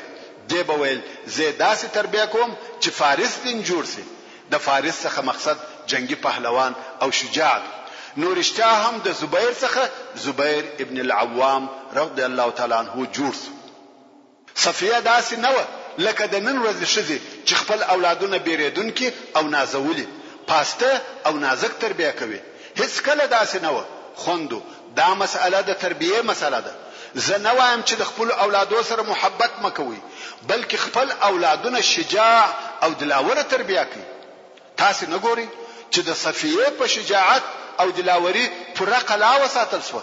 دې به ویل، زه یې داسې تربیه کوم چې فارس دین جوړ شي. د فارس څخه مقصد جنګي پهلوان او شجاع دی. نو رښتیا هم د زبیر څخه زبیر ابن العوام رضی الله تعالی عنه جوړ شو. صفیه داسې نه وه لکه د نن ورځې ښځې چې خپل اولادونه بېرېدونکي او نازولي، پاسته او نازک تربیه کوي. هېڅکله داسې نه وه. خوندو! دا مسئله د تربیې مسئله ده. زه نه وایم چې د خپلو اولادو سره محبت مه کوئ، بلکې خپل اولادونه شجاع او دلاوره تربیه کړئ. تاسې نه ګورئ چې د صفیې په شجاعت او دلاوري پوره قلا وساتل شوه.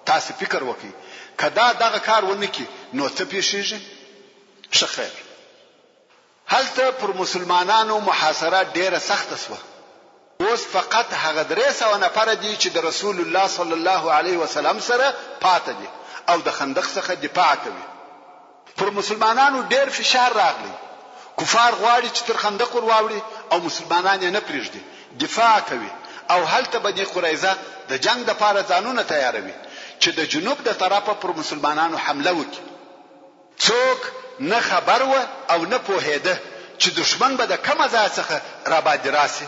تاسې فکر وکړئ که دا دغه کار ونه کړي نو څه پېښېږي؟ ښه خیر. هلته پر مسلمانانو محاصره ډېره سخته شوه. اوس فقط هغه 300 نفره دي چې د رسول الله صلی الله علیه وسلم سره پاته دي او د خندق څخه دفاع کوي. پر مسلمانانو ډېر فشار راغلی، کفار غواړي چې تر خندق ور واوړي او مسلمانان یې نه پرېږدي، دفاع کوي او هلته بني قریظه د جنګ لپاره ځانونه تیاروي چې د جنوب د طرفه پر مسلمانانو حمله وکړي. څوک نه خبر وه او نه پوهېده چې دښمن به د کومه ځایه څخه راباندې راشي.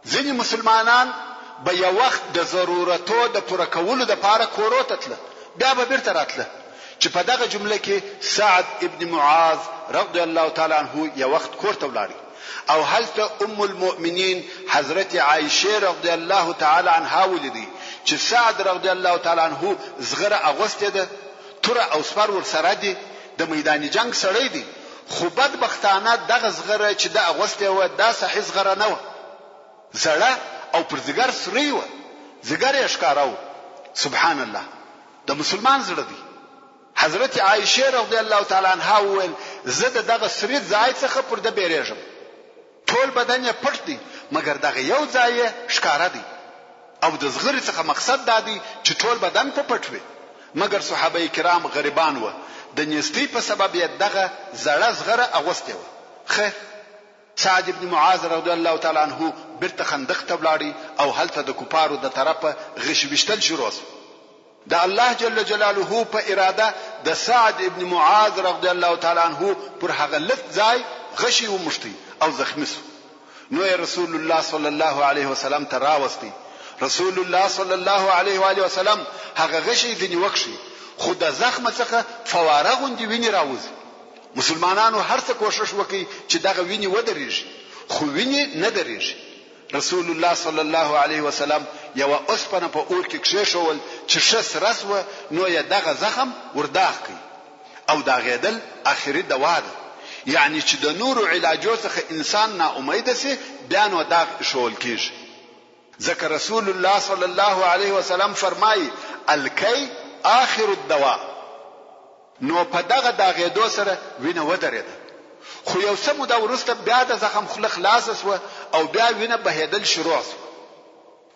ځینې مسلمانان به یو وخت د ضرورتو د پوره کولو لپاره کورو ته تله بیا به بیرته راتله چې په دغه جمله کې سعد ابن معاذ رضی الله تعالی عنه یو وخت کور ته ولاړی او هلته ام المؤمنین حضرت عائشه رضی الله تعالی عنها ولیدی چې سعد رضی الله تعالی عنه زغره اغوستې ده توره او سپر ورسره دي د میدان جنګ سړی دی خو بدبختانه دغه زغره چې ده اغوستې وه دا صحیح زغره نه وه، زړه او پر ځیګر سورۍ وه، ځیګر یې ښکاره و، سبحان الله د مسلمان زړه دی. حضرت عائشې رضی الله تعالی عنها وویل، زه د دغه سري ځای څخه پر ده بیریږم. ټول بدن یې پټ دی مګر دغه یو ځای یې ښکاره دی او د زغرې څخه مقصد دا دی چې ټول بدن په پټ وي مګر صحابه کرام غریبان وه د نیستۍ په سبب یې دغه زړه زغره اغوستې وه خیر سعد ابن معاذ رضی الله تعالی عنه بیرته خندق ته ولاړی او هلته د کفارو د طرفه غشي ویشتل شروع شو. د الله جل جلاله په اراده د سعد ابن معاذ رضی الله تعالی عنه پر هغه لت ځای غشی وموښتی او زخمی شو نو یې رسول الله صلی الله علیه وسلم ته راوستی رسول الله صلی الله علیه و آله وسلم هغه غشی ځینې وکښی خو د زخمه څخه فواره غوندې وینې راوځي مسلمانانو هر څه کوښښ وکړي چې دغه وینې ودرېږي خو وینې نه درېږي رسول الله صلی الله علیه وسلم یوه اوسپنه په اور کې کښېښوول چې ښه سره شوه نو یې دغه زخم ور داغ کړ او داغېدل اخري دوا ده یعنې چې د نورو علاجو څخه انسان نا امیده شي بیا نو داغ ایښوول کیږي ځکه رسول الله صلی الله علیه وسلم فرمایي الکی آخر الدواء نو په دغه داغېدو سره وینه ودرېده، خو یو څه موده وروسته بیا د زخم خوله خلاصه شوه او بیا وینه بهېدل شروع شوه.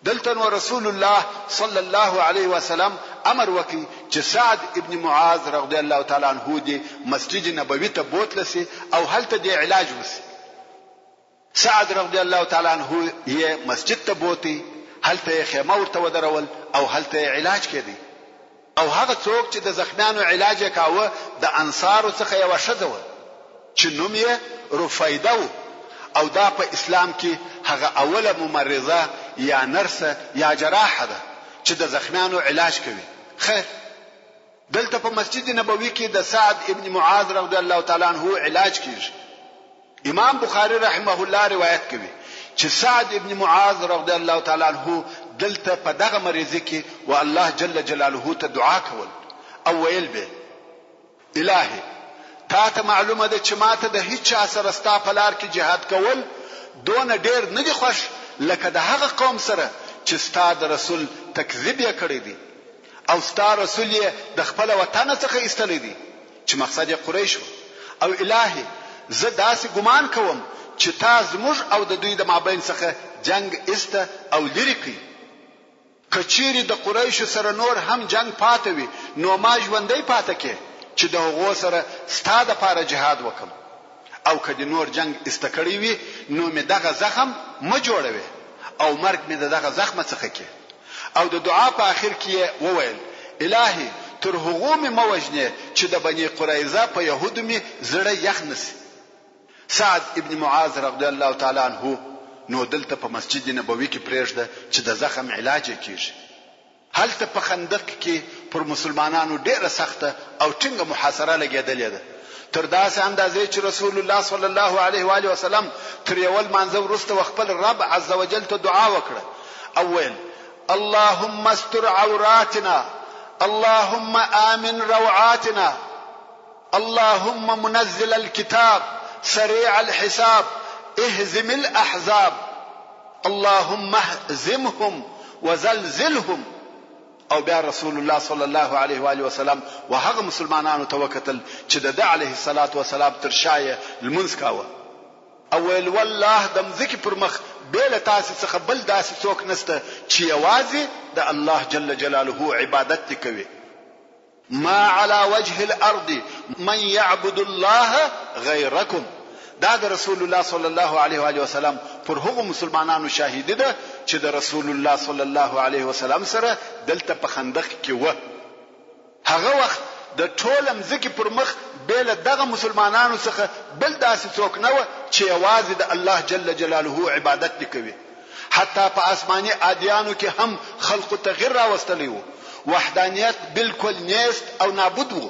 دلته نو رسول الله صلی الله علیه وسلم امر وکړ چې سعد ابن معاذ رضی الله تعالی عنه دې مسجد نبوي ته بوتله شي او هلته دې علاج وشي. سعد رضی الله تعالی عنه یې مسجد ته بوتی، هلته یې خیمه ورته ودرول او هلته یې علاج کېدی او هغه څوک چې د زخمیانو علاج یې کاوه د انصارو څخه یوه ښځه وه چې نوم یې رفیده و او دا په اسلام کې هغه اوله ممرضه یا نرسه یا جراحه ده چې د زخمیانو علاج کوي. خیر! دلته په مسجد نبوي کې د سعد ابن معاذ رضی الله تعالی عنه علاج کیږي. امام بخاري رحمه الله روایت کوي چې سعد ابن معاذ رضی الله تعالی عنه دلته په دغه مریضي کې و الله جل جلاله ته دعا کول او ویل به الهي تا ته معلومه ده چې ماته د هیچا سره ستا په لار کې جهاد کول دونه ډیر نه دي خوښ لکه د هغه قوم سره چې ستا د رسول تکذیب یې کړی دی او ستا رسول یې د خپله وطنه څخه ایستلی دی چې مقصد یې قریش وه او الهی زه داسې ګمان کوم چې تا زموږ او د دوی د مابین څخه جنګ ایسته او لیرې کړ که چیرې د قریشو سره نور هم جنګ پاته وي نو ما ژوندی پاته کې چې د هغو سره ستا دپاره جهاد وکړم او که دې نور جنګ ایسته کړی وي نو مې دغه زخم مه جوړوې او مرګ مې د دغه زخمه څخه کې. او د دعا په اخر کې یې وویل، الهي! تر هغو مې مه وژنې چې د بني قریظه په یهودو مې زړه یخ نه شي. سعد ابن معاذ رضی الله تعالی عنه نو دلته په مسجد نبوي کې پرېږده چې د زخم علاج یې کېږي. هلته په خندق کې پر مسلمانانو ډېره سخته او ټینګه محاصره لګېدلې ده، تر داسې اندازې چې رسول الله صلی الله علیه و آله وسلم تر یوه لمانځه وروسته وخپل رب عزوجل ته دعا وکړه او ویل، اللهم استر عوراتنا، اللهم آمن روعاتنا، اللهم منزل الكتاب، سريع الحساب، اهزم الاحزاب، اللهم اهزمهم وزلزلهم. او بیا رسول الله صلی الله علیه و آله وسلم و هغه مسلمانانو ته وکتل چې د ده علیه الصلوة والسلام تر شا یې لمونځ کاوه او ویل، والله د مځکې پر مخ بې له تاسې څخه بل داسې څوک نشته چې یوازې د الله جل جلاله عبادت دې کوي. ما علی وجه الارض من یعبد الله غیرکم دا د رسول الله صلی الله علیه و آله وسلم پر هغو مسلمانانو شاهدي ده چې د رسول الله صلی الله علیه وسلم سره دلته په خندق کې وه. هغه وخت د ټوله مځکې پر مخ بې له دغه مسلمانانو څخه بل داسې څوک نه وه چې یوازې د الله جل جلاله عبادت دې کوي. حتی په آسماني ادیانو کې هم خلقو تغیر راوستلی وو، وحدانیت بالکل نیست او نابود وو.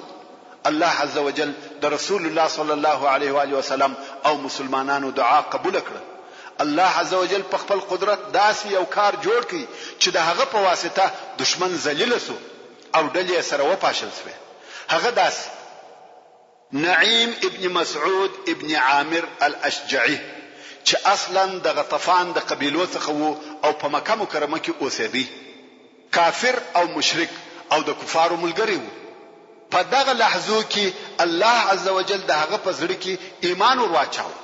الله عزوجل د رسول الله صلی الله علیه وآله وسلم او مسلمانانو دعا قبوله کړه. الله عزوجل په خپل قدرت داسې یو کار جوړ کړ چې د هغه په واسطه دښمن ذلیل شو او ډلې یې سره وپاشل شوې. هغه داسې. نعیم ابن مسعود ابن عامر الاشجعي چې اصلاً د غطفان د قبیلو څخه وو او په مکه مکرمه کې اوسېدی، کافر او مشرک او د کفارو ملګری وو. په دغه لحظو کې الله عزوجل د هغه په زړه کې ایمان ور واچاوه.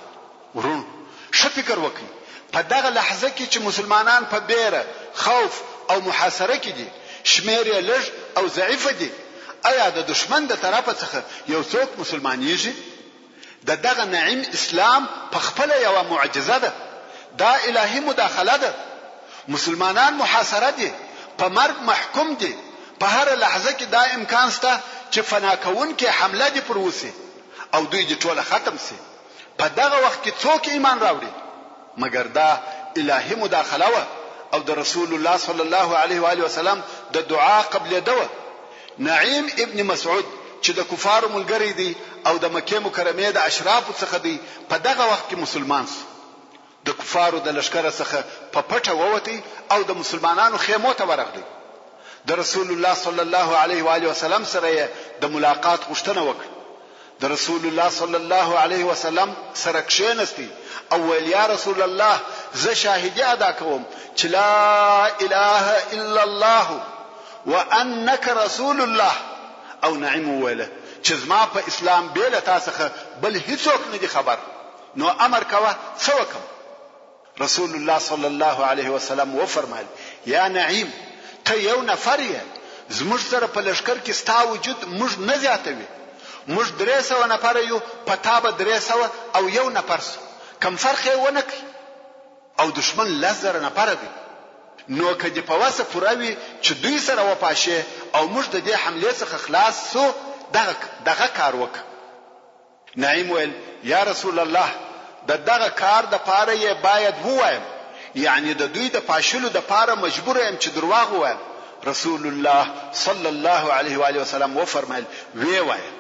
وروڼو! ښه فکر وکړئ، په دغه لحظه کې چې مسلمانان په بېره، خوف او محاصره کې دي، شمېر یې لږ او ضعیفه دي، ایا د دښمن د طرفه څخه یو څوک مسلمانېږي؟ د دغه نعیم اسلام په خپله یوه معجزه ده، دا الهي مداخله ده. مسلمانان محاصره دي، په مرګ محکوم دي، په هره لحظه کې دا امکان شته چې فنا کوونکې حمله دې پر وشي او دوی دې ټوله ختم شي. په دغه وخت کې څوک ایمان راوړي؟ مګر دا الهي مداخله وه او د رسول الله صلی الله علیه و آله وسلم د دعا قبلېده وه. نعیم ابن مسعود چې د کفارو ملګری دی او د مکې مکرمې د اشرافو څخه دی په دغه وخت کې مسلمان شو. د کفارو د لښکره څخه په پټه ووتی او د مسلمانانو خیمو ته ورغلی. د رسول الله صلی الله علیه و آله وسلم سره یې د ملاقات غوښتنه وکړه. د رسول الله صلی الله علیه وسلم سره کښینستی او ویل یا رسول الله زه شاهدي ادا کوم چې لا اله الا الله وانک رسول الله او نعیم وویل چې زما په اسلام بې له تا څخه بل هیڅوک نه دي خبر نو امر کوه څه وکم رسول الله صلی الله علیه وسلم وفرمایل، یا نعیم! ته یو نفر یې، زموږ سره په لښکر کې ستا وجود موږ نه زیاتوي، موږ 300 نفره یو، په تا به 301 نفر شو، کوم فرق یې ونه کړ او دښمن 10,000 نفره دی، نو که دې په وسه پوره وي چې دوی سره وپاشې او موږ د دې حملې څخه خلاص شو، دغه دغه کار وکړه. نعیم ویل، یا رسول الله! د دغه کار د پاره یې باید ووایم، یعنې د دوی د پاشلو د پاره مجبور یم چې درواغ ووایم، رسول الله صلی الله علیه وآله وسلم وفرمایل، ویې وایه،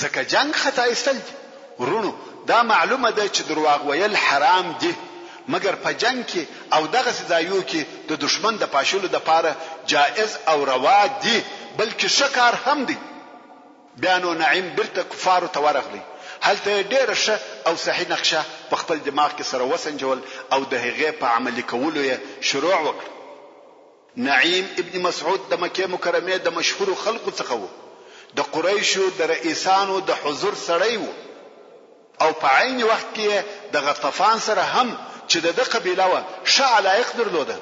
ځکه جنګ خطا ایستل دي. وروڼو! دا معلومه ده چې درواغ ویل حرام دي، مګر په جنګ کې او دغسې ځایو کې د دښمن د پاشلو د پاره جائز او روا دي، بلکې ښه کار هم دی. بیا نو نعیم بیرته کفارو ته ورغلی، هلته یې ډیره ښه او صحیح نقشه په خپل دماغ کې سره وسنجول او د هغې په عملي کولو یې شروع وکړه. نعیم ابن مسعود د مکې مکرمې د مشهورو خلقو څخه وو، د قریشو د رئیسانو د حضور سړی وو او په عین وخت کې یې د غطفان سره هم چې د ده قبیله وه ښه علایق درلوده.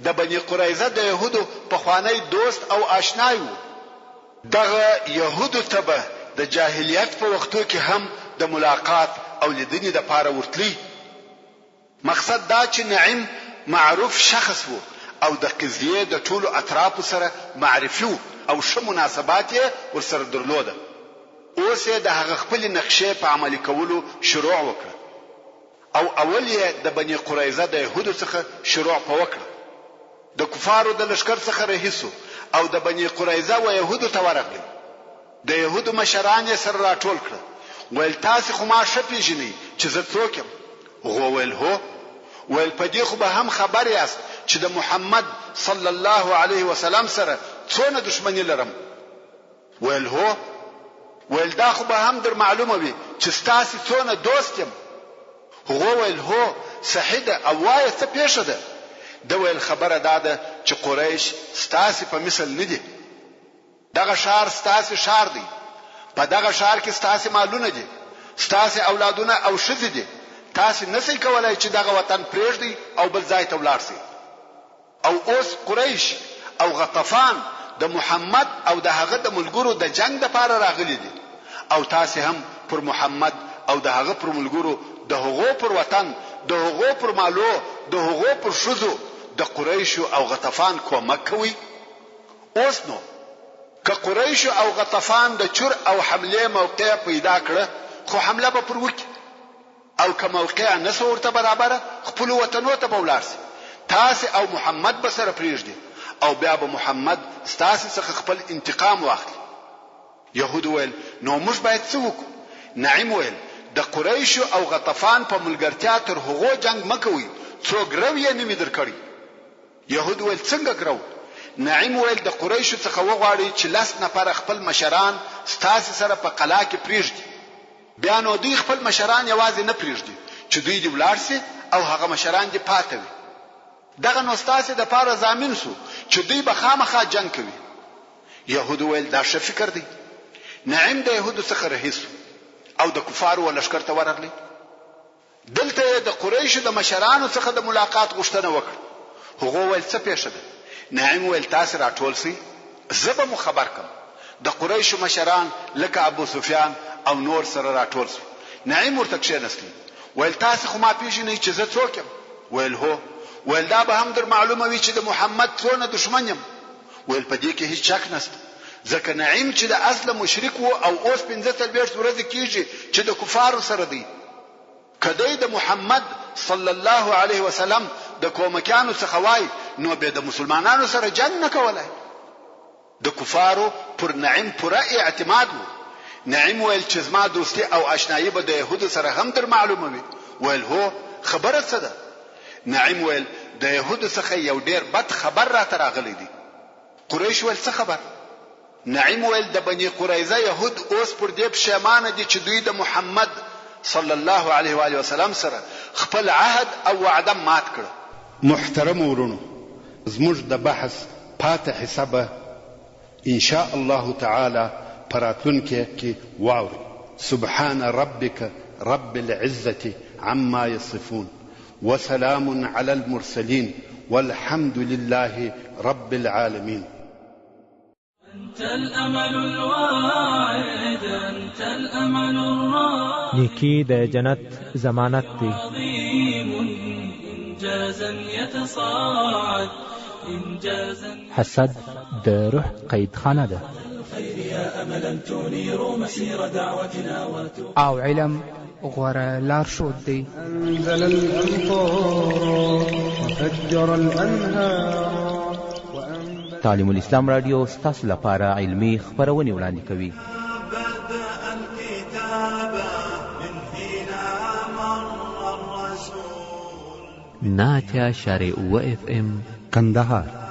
د بني قریظه د یهودو پخوانی دوست او آشنای وو. دغه یهودو ته به د جاهلیت په وختو کې هم د ملاقات او لیدنې لپاره ورتلی. مقصد دا چې نعیم معروف شخص وو او د قضیې د ټولو اطرافو سره معرفي وو او ښه مناسبات یې ورسره درلوده. اوس یې د هغه خپلې نقشې په عملي کولو شروع وکړه. او اول یې د بني قریظه د یهودو څخه شروع په وکړه. د کفارو د لښکر څخه رهي شو او د بني قریظه و یهودو ته ورغلی. د یهودو مشران یې سره راټول کړه. ویل تاسې خو ما ښه پېژنئ چې زه څوک یم؟ هغو ویل هو. ویل په دې خو به هم خبر یاست چې د محمد صلی الله علیه وسلم سره څونه دښمني لرم؟ ویل هو. ویل دا خو به هم در معلومه وي چې ستاسې څونه دوست یم. هغو ویل هو صحیح ده او وایه څه پېښه ده؟ ده ویل خبره دا ده چې قریش ستاسې په مثل نه دي. دغه ښار ستاسې ښار دی، په دغه ښار کې ستاسې مالونه دي، ستاسې اولادونه او ښځې دي، تاسې نه شئ کولای چې دغه وطن پرېږدئ او بل ځای ته ولاړ شئ. او اوس قریش او غطفان د محمد او د هغه د ملګرو د جنګ دپاره راغلي دي او تاسې هم پر محمد او د هغه پر ملګرو د هغو پر وطن، د هغو پر مالو، د هغو پر ښځو د قریشو او غطفان کومک کوئ؟ اوس نو که قریشو او غطفان د چور او حملې موقع پیدا کړه خو حمله به پر وکړي او که موقع نه شوه ورته برابره خپلو وطنو ته به ولاړ شي، تاسې او محمد به سره پرېږدي او بیا به محمد ستاسې څخه خپل انتقام واخلي. یهودو ویل، نو موږ باید څه وکړو؟ نعیم ویل، د قریشو او غطفان په ملګرتیا تر هغو جنګ مه کوئ څو ګرو یې نه وي درکړی. یهود ویل، څنګه ګرو؟ نعیم ویل، د قریشو څخه وغواړئ چې لس نفره خپل مشران ستاسې سره په قلا کې پرېږدي. بیا نو دوی خپل مشران یوازې نه پرېږدي چې دوی دې ولاړ شي او هغه مشران دې پاته وي. دغه نو ستاسې دپاره ضامن شو چې دوی به خامخا جنګ کوي. یهودو ویل، دا ښه فکر دی. نعیم د یهودو څخه رهي شو او د کفارو و لښکر ته ورغلی. دلته یې د قریشو د مشرانو څخه د ملاقات غوښتنه وکړه. هغو ویل، څه پېښه ده؟ نعیم ویل، تاسې راټول شئ، زه به مو خبر کړم. د قریشو مشران لکه ابوسفیان او نور سره راټول شول. نعیم ورته کښېنستی. ویل، تاسې خو ما پېژنئ چې زه څوک یم؟ ویل، هو. ویل، دا به هم در معلومه وي چې د محمد څونه دښمن یم. ویل، په دې کې هیڅ شک نشته. ځکه نعیم چې د اصله مشرک و او اوس 45 ورځې کېږي چې د کفارو سره دی. که دی د محمد صلی الله علیه وسلم د کومکیانو څخه وای نو به د مسلمانانو سره جنګ نه کولای. د کفارو پر نعیم پوره اعتماد وو. نعیم ویل چې زما دوستي او آشنايي به د یهودو سره هم در معلومه وي. ویل هو، خبره څه ده؟ نعیم ویل د یهودو څخه یو ډیر بد خبر راته راغلی دی. قریش ویل څه خبر؟ نعیم ویل، د بني قریظه یهود اوس پر دې پښېمانه دي چې دوی د محمد، صلی الله علیه وآله وسلم، سره خپل عهد او وعده مات کړه. محترمو وروڼو! زموږ د بحث پاته حصه به ان شاء الله تعالی په راتلونکې کې واورئ. سبحان ربک رب العزة عما یصفون وسلام علی المرسلین والحمد لله رب العالمین. أنت الأمل الواعد أنت الأمل الراعد نیکي د جنت ضمانت دی. عظيم إنجازا يتصاعد إنجازا حسد د روح قیدخانه ده. او علم غوره لارښود دی. أنزل الأمطار وفجر الأنهار تعلیم الاسلام راډیو ستاسو لپاره علمي خپرونې وړاندې کوي. 89.7 اف ام کندهار.